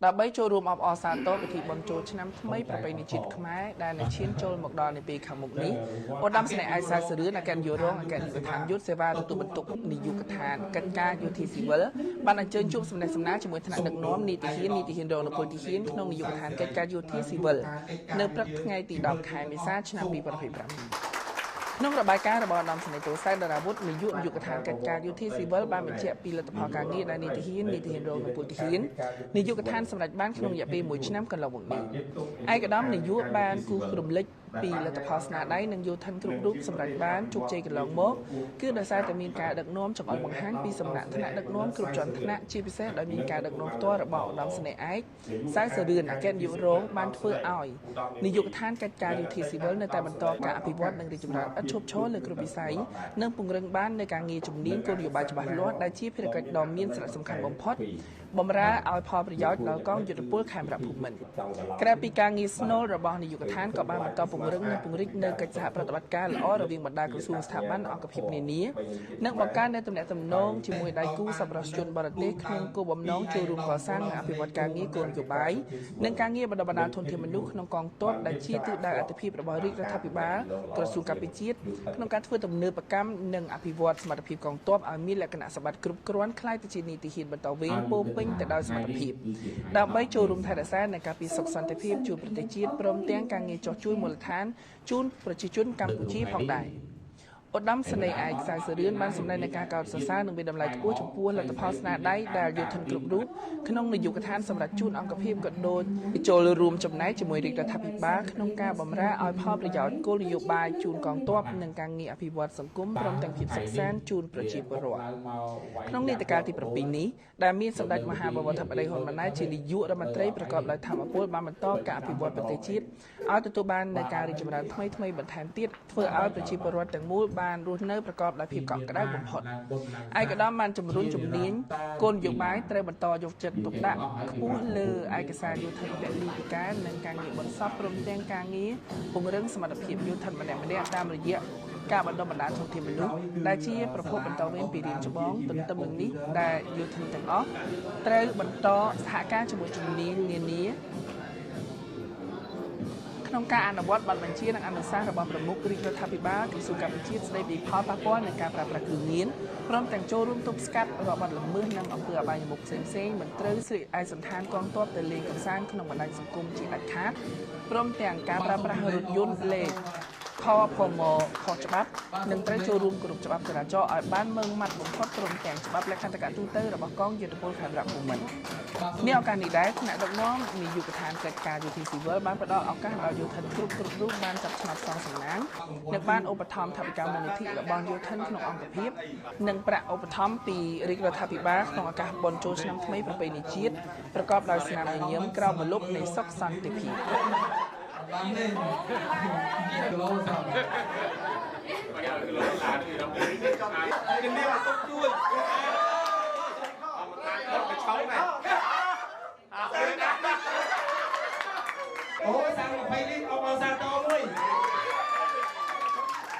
ដើម្បីចូលរួមអបអរសាទរពិធីបុណ្យចូលឆ្នាំថ្មីប្រពៃណីជាតិខ្មែរដែលនឹងឈានចូលមកដល់នាពេលខាងមុខនេះឧត្តមសេនីយ៍ឯកសែសរឿនអគ្គនាយករងអគ្គនាយកដ្ឋានយុទ្ធសេវាទទួលបន្ទុកនាយកដ្ឋានកិច្ចការយោធាស៊ីវិលបានអញ្ជើញជួបសំណេះសំណាលជាមួយថ្នាក់ដឹកនាំនីតិហ៊ាននីតិហ៊ានរងនគរទាហានក្នុងនាយកដ្ឋានកិច្ចការយោធាស៊ីវិលនៅព្រឹកថ្ងៃទី10ខែមេសាឆ្នាំ2025ក្នុងរបាយការណ៍របស់ឧត្តមសេនីយ៍ទោសែនដារាវុធនាយកនាយកដ្ឋានកិច្ចការយោធាស៊ីវិលបានបញ្ជាក់ពីលទ្ធផលការងារដែលនីតិហ៊ាននីតិហ៊ានរងនគរទាហាននាយកដ្ឋានសម្រេចបានក្នុងរយៈពេល1ឆ្នាំកន្លងមកនេះឯកឧត្តមនាយកបានគូសរំលេចពីលទ្ធផលស្នាដៃនិងយោធិនគ្រប់រូបសម្រេចបានជោគជ័យកន្លងមកគឺដោយសារតែមានការដឹកនាំចង្អុលបង្ហាញពីសំណាក់ថ្នាក់ដឹកនាំគ្រប់ជាន់ថ្នាក់ជាពិសេសដោយមានការដឹកនាំផ្ទាល់របស់ឧត្តមសេនីយ៍ឯកសែសរឿនអគ្គនាយករងបានធ្វើឲ្យនាយកដ្ឋានកិច្ចការយោធាស៊ីវិលនៅតែបន្តការអភិវឌ្ឍនិងរីកចម្រើនឥតឈប់ឈរលើគ្រប់វិស័យនិងពង្រឹងបាននូវការងារជំនាញគោលនយោបាយច្បាស់លាស់ដែលជាភារកិច្ចដ៏មានសារៈសំខាន់បំផុតបម្រើឲ្យផលប្រយោជន៍ដល់កងយុទ្ធពលខេមរៈភូមិន្ទក្រៅពីការងារស្នូលរបស់នាយកដ្ឋានក៏បានបន្តពង្រឹងនិងពង្រីកនូវកិច្ចសហប្រតិបត្តិការល្អរវាងបណ្ដាក្រសួងស្ថាប័នអង្គភាពនានានិងបង្កើននូវទំនាក់ទំនងជាមួយដៃគូសប្បុរសជនបរទេសក្នុងគោលបំណងចូលរួមកសាងនិងអភិវឌ្ឍការងារគោលនយោបាយនិងការងារបណ្ដុះបណ្ដាលធនធានមនុស្សក្នុងកងទ័ពដែលជាទិសដៅអាទិភាពរបស់រាជរដ្ឋាភិបាលក្រសួងការពារជាតិក្នុងការធ្វើទំនើបកម្មនិងអភិវឌ្ឍសមត្ថភាពកងទ័ពឲ្យមានលក្ខណៈសម្បត្តិគ្រប់គ្រាន់ក្លាយទៅជានីតិហ៊ានបន្តវេនពោពេញទៅដោយសមត្ថភាពដើម្បីចូលរួមថែរក្សានិងការពារសុខសន្តិភាពជូនប្រទេសជាតិព្រមទាំងការងារចុះជួយមូលដ្ឋានជូនប្រជាជនកម្ពុជាផងដែរឧត្តមសេនីយ៍ឯកសែសរឿនបានសម្ដែងនូវការកោតសរសើរនិងមានតម្លៃខ្ពស់ចំពោះលទ្ធផលស្នាដៃដែលយោធិនគ្រប់រូបក្នុងនាយកដ្ឋានសម្រាប់ជូនអង្គភាពក៏ដូចចូលរួមចំណែកជាមួយរាជរដ្ឋាភិបាលក្នុងការបម្រើឲ្យផលប្រយោជន៍គោលនយោបាយជូនកងទ័ពនិងការងារអភិវឌ្ឍសង្គមព្រមទាំងភាពសុខសាន្តជូនប្រជាពលរដ្ឋក្នុងនីតិកាលទី7នេះដែលមានសម្ដេចមហាបវរធិបតីហ៊ុនម៉ាណែតជានាយករដ្ឋមន្ត្រីប្រកបដោយធម៌ពលបានបន្តការអភិវឌ្ឍប្រទេសជាតិឲ្យទទួលបាននូវការរីកចម្រើនថ្មីៗបន្ថែមទៀតធ្វើឲ្យប្រជាពលរដ្ឋទាំងមូលបានរស់នៅប្រកបដោយភាពកក់ក្ដៅបំផុតឯកឧត្តមបានជំរុញជំនាញគោលនយោបាយត្រូវបន្តយកចិត្តទុកដាក់ខ្ពស់លើឯកសារយោធិនពលីពិការនិងការងារបន្សពព្រមទាំងការងារពង្រឹងសមត្ថភាពយោធិនម្នាក់ៗតាមរយៈការបណ្ដុះបណ្ដាលធនធានមនុស្សដែលជាប្រភពបន្តវេនពីរៀមច្បងទន្ទឹមនឹងនេះដែលយោធិនទាំងអស់ត្រូវបន្តសហការជាមួយជំនាញនានាក្នុងការអនុវត្តបទបញ្ជានិងអនុសាសន៍របស់ប្រមុខរាជរដ្ឋាភិបាលក្រសួងការពារជាតិស្ដីពីផលប៉ះពាល់នៃការប្រើប្រាស់គ្រឿងញៀនព្រមទាំងចូលរួមទប់ស្កាត់រាល់បទល្មើសនិងអំពើអបាយមុខផ្សេងៗមិនត្រូវស្លៀកឯកសណ្ឋានកងទ័ពទៅលេងកម្សាន្តក្នុងបណ្ដាញសង្គមជាដាច់ខាតព្រមទាំងការប្រើប្រាស់រថយន្តលេខខផមខុសច្បាប់និងត្រូវចូលរួមគោរពច្បាប់ចរាចរណ៍ឲ្យបានម៉ឺងម៉ាត់បំផុតព្រមទាំងច្បាប់លក្ខន្តិកៈទូទៅរបស់កងយុទ្ធពលខេមរៈភូមិន្ទនេះឱកាសនេះដែរថ្នាក់ដឹកនាំនាយកដ្ឋានកិច្ចការយោធាស៊ីវិលបានផ្ដល់ឱកាសដល់យោធិនគ្រប់រូបបានចាប់ឆ្នោតសងសំណាងនិងបានឧបត្ថម្ភថវិកាមូលនិធិរបស់យោធិនក្នុងអង្គភាពនិងប្រាក់ឧបត្ថម្ភពីរាជរដ្ឋាភិបាលក្នុងឱកាសបុណ្យចូលឆ្នាំថ្មីប្រពៃណីជាតិប្រកបដោយស្នាមញញឹមក្រោមម្លប់នៃសុខសន្តិភាពអូសាំង20លី